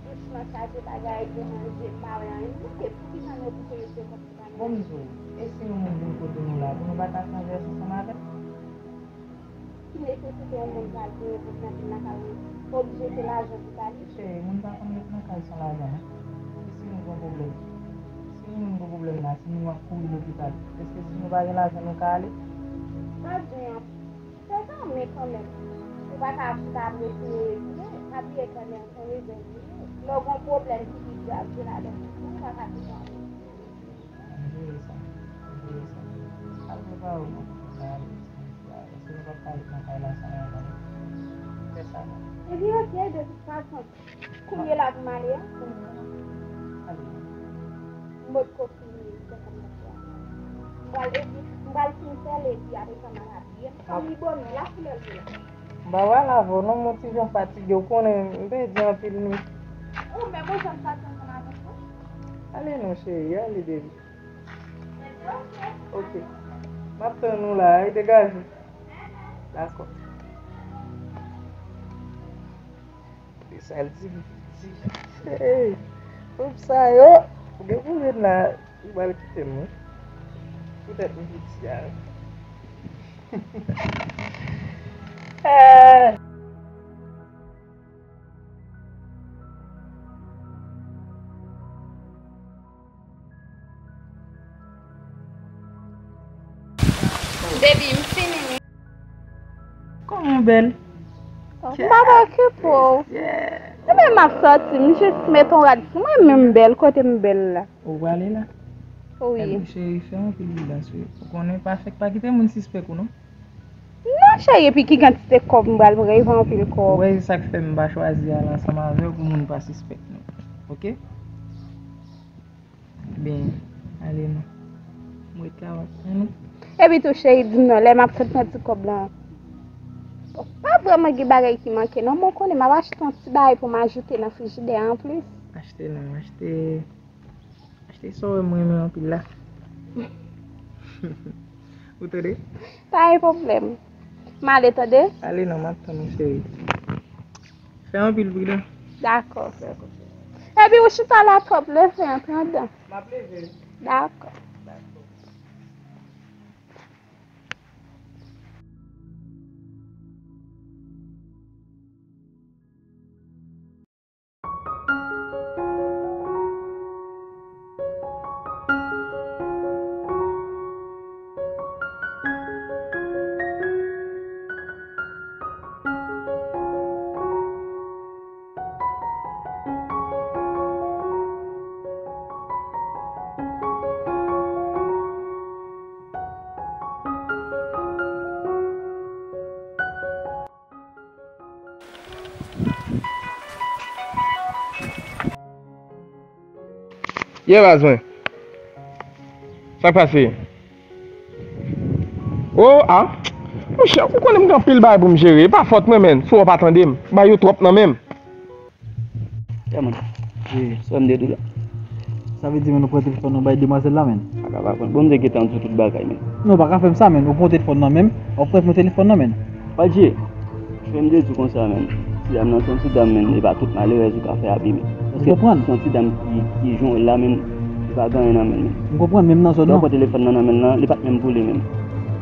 dousman, chache bagay, gen manje, m pa wè anyen. Poukisa nou oblije rete konsa? Bon, m di w, e si yon moun vin kote nou la, pou nou pa ka fè yon jès ansanm avè l? Ki nesesite yon moun pral pou yon pwoblèm nan ka oblije se lajan pou pale? Cheri, moun pa konn ret nan kay san lajan, non. E si nou gen yon pwoblèm? Si nou menm gen pwoblèm la, si nou ap kouri lopital, èske si nou pa gen lajan, nou ka ale? Sa di an, se zanmi kanmenm. Ou pa ka chita ap retire, retire, pa bliye kanmenm, se rezon li ye. Lè w gen yon pwoblèm ki pi grav, se ladan ou pa ka chita ap retire. Jere sa. Jere sa. Al prepare w nan koup sa ale. Èske nou p ap ka ret nan kay la san lajan? Fè sa non. Ebyen, ok, de tout fason, kounye la pou m ale a? Ale. M potko fini fè kòb nan fè a. M pral epi, m pral fin fè l epi apre sa m al abiye m. Fanmi Boni, la koulè l ye la. M pa pral avè w non, m on ti jan fatige, ou konnen m pèdi anpil nwi. Ou menm, ou janm soti ansanm avè m non? Ale non, cheri, ale, baby. Ok. M ap tann ou la, wi, degaje. Dakò. E sa l di m piti. Hey! Fanm sa yo, ou gen pou vin la, ou pral kite m, wi. Poutèt m piti a. Eh! Baby, m fini wi. Kòman w bèl? M pa okipe w. Ebyen m ap sòti, m jis met yon rad sou mwen, men m bèl, kote m bèl la. Ou prale la? Wi. Ebyen, cheri, fè anpil pridans wi. Ou konnen pa fèk pa kite moun sispèk ou non. Non, cheri, epi ki kantite kòb m pral pran, e pa anpil kòb. Ou wè, se sa k fè m pa chwazi al ansanm avè w pou moun pa sispèk nou. Oke? Ben, ale non. M ret la, w ap tann ou. Epi tou, cheri, di m non, lè m ap fè pran ti kòb lan. Pa vrèman gen bagay ki manke non, men w konnen m ap achte yon ti bagay pou m ajoute nan frijidè a anplis. Achte non, achte. Achte sa w wè m renmen anpil la. Ou tande? Pa gen pwoblèm. M ale tande? Ale non, m ap tann ou, cheri. Fè anpil pridans. Dakò, frè. Epi ou chita la twòp, leve an, pran dan. M ap leve. Dakò. Dakò. Ye baz mwen. Sa k pase? O, a. Monchè, ou konnen m gen anpil bagay pou m jere. E pa fòt mwen, menn, si w pa tande m. M ba yo twòp nan men m. Kòman? Wi, sa m te di w la. Sa vle di, men, nou pran telefòn nan bay demwazèl la, men. Pa ka pa pran. Bon, m te gentan di w tout bagay, men. Non, w pa ka fè m sa, men. Ou pran telefòn nan men m, w ap pran telefòn nan men. Adje, fè m te di w konsa, men. Ti dam nan se yon ti dam, men. E pa tout malerèz ou ka fè abi, men. Paske se yon ti dam ki, ki jan w wè l la, men. Li pa gen anyen nan men l, men. M konprann, men m nan zòn nan. Lè w pran telefòn nan nan men l lan, li pa t menm pou li, men.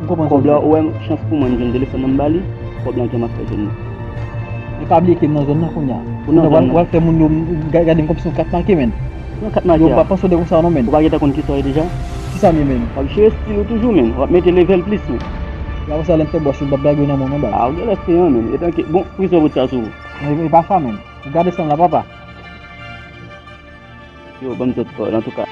M konprann sa w di. Kòb la, ou wè chans pou mwen, m jwenn telefòn nan m ba li, kòb lan ke m ap fè jwenn li. E pa bliye ke m nan zòn nan kounye a. Ou nan zòn nan. W ap fè moun yo ga-, gade m kòmsi yon kat make, men. Yon kat make a. Yo pa panse w de konsa non, men. Ou pa gentan konn kisa w ye deja? Kisa m ye, men? W ap jere estil ou toujou, men. W ap mete level plis, men. La konsa lè m fè bwòch ou, m p ap lage w nan men w non, baz. A, ou genlè fè an, men. Etan ke, bon, prizon bout sa sou ou. E, e pa sa, men. Gade san la, papa. Yo, ban m sot kò, antouka.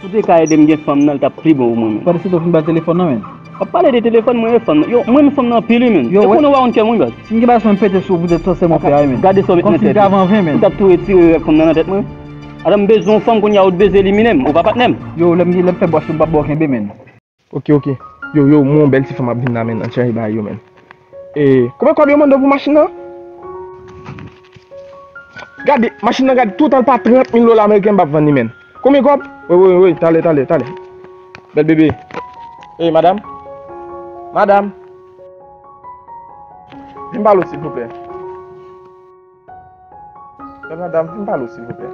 Si w te ka ede m gen fanm nan, l t ap pi bon pou mwen menm. Pandan se tan w fin ba l telefòn nan, men. W ap pale de telefòn, mwen e fanm nan. Yo, mwen menm fanm nan anpil wi, men. Yo, e konnen w pa konn kè mwen, baz. Si m gen bagay sa, m pete sou ou poutèt sa se mwen fè a wi, men. Gade sa w met nan tèt ou. Kòmsi m te avan ven, men. Ou t ap tou retire rèv fanm nan nan tèt mwen. Atò m bezwen yon fanm kounye a ou t bezwen elimine m. Ou pa patnè m. Yo, lè m, lè m fè bwòch ou, m p ap ba w kenbe, men. Ok, ok. Yo, yo, m wè yon bèl ti fanm ap vin la, men, nan chèche bagay yo, men. E, konbyen kòb yo mande w pou machin nan? Gade, machin nan, gade, toutan l pa trant mil dola ameriken m p ap vann li, men. Konbyen kòb? Wi, wi, wi, talè, talè, talè. Bèl bebe. Ey, madanm! Madanm! Vin pale w, silvouplè. Madanm, vin pale w, silvouplè.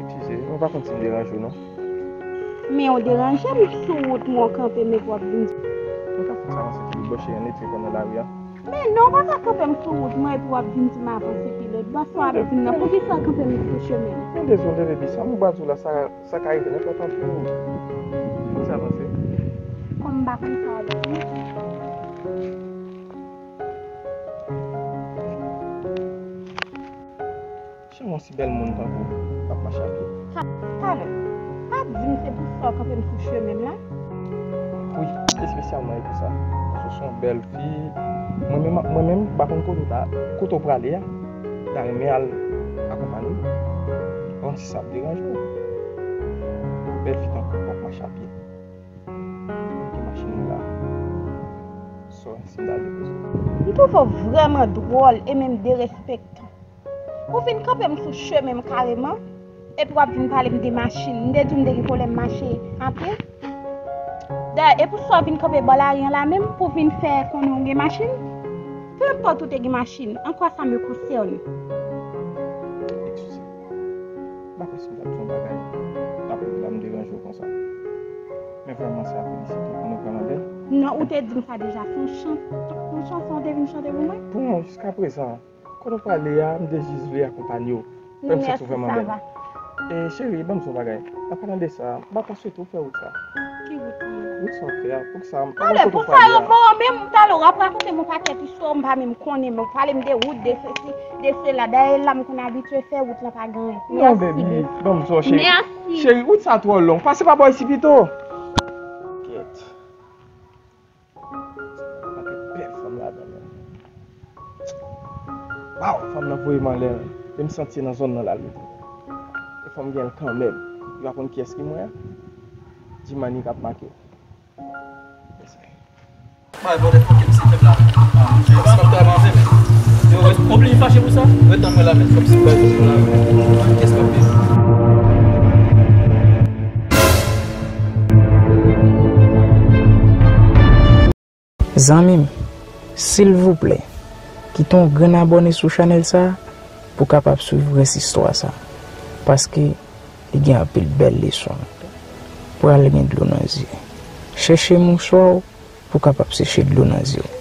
Eskize, mwen pa konn si m deranje w, non. Men w deranje m sou wout mwen w kanpe m epi w ap vin. Mwen pa fè sa, mwen se ki bò cheri, ann etire kò nan lari a. Men non, w pa ka kanpe m sou wout mwen epi w ap vin di m avanse pi lòt bò, sa w ap di m nan. Poukisa w kanpe m sou chemen m? Mwen dezole, baby, sa mwen pral di w la, sa, sa ka rive nenpòt anpil. Poukisa avanse? Kòm m pa konn sa w ap di. Jan yon si bèl moun tankou w ap mache a pye. Ta-, talè, pa di m se pou sa w kanpe m sou chemen m la? Wi, espesyalman e pou sa. Paske w se yon bèl fi. Mwen menm, mwen menm, m pa konn kote w ta, kote w prale a. M ta renmen al akonpanye w. Bon, si sa ap deranje w. Bèl fi tankou w ap mache a pye. Ki machin ou la? Sò, si m ta depoze. M twouve w vrèman dwòl e menm derespektan. Ou vin kanpe m sou chemen m kareman, epi w ap vin pale m de machin. M te di w m te gen pwoblèm mache a pye. Dayè, e pou sa w vin kanpe bò lari an la menm, pou w vin fè konnen w gen machin? Peu importe ou te gen machin, en quoi ça me concerne? Eskize. M pa kwè si m t ap di yon bagay, apre la m deranje w konsa. Men vrèman, se a felisite, ou vrèman bèl. Non, ou te di m sa deja, se yon chan-, yon chanson ou te vin chante pou mwen? Bon, jiskaprezan, kote w prale a, m te jis vle akonpanye w. Fè m santi w vrèman bèl. E, cheri, ban m di w yon bagay. An palan de sa, m pa ta swete w fè wout sa. Ki wout li ye? Wout sa w ap fè a, poukisa m pa konn kote w prale a? Talè, pou sa yo ba w menm, talè w ap rakonte m yon pakèt istwa, m pa menm konnen, men w pale m de wout, de sesi, de sela. Dayè, la m konn abitye fè wout lan pa gen anyen. Non, baby, ban m di w, cheri. Mèsi. Cheri, wout sa twò long. Pase pa bò isi pito. Kèt. Pakèt bèl fanm ladan, men. Waw, fanm nan voye m anlè, men m santi se nan zòn nan l al mete. E fò m gen l kanmenm. Li pa konn kiyès ki mwen an. Jimani k ap make. Bay bòdè fòk M C fè m la. Ah, monchè, se pa travay anfen, men. Yo, res-, oblije fache pou sa? Ret nan mwen la, men. Kòmsi bay pou la, men. Kès la pye. Zanmi m, silvouplè, kite yon grenn abòne sou chanèl sa a pou w kapab swiv rès istwa sa a, paske li gen anpil bèl leson. Pral gen dlo nan zye. Chèche mouswa w pou w kapab seche dlo nan zye w.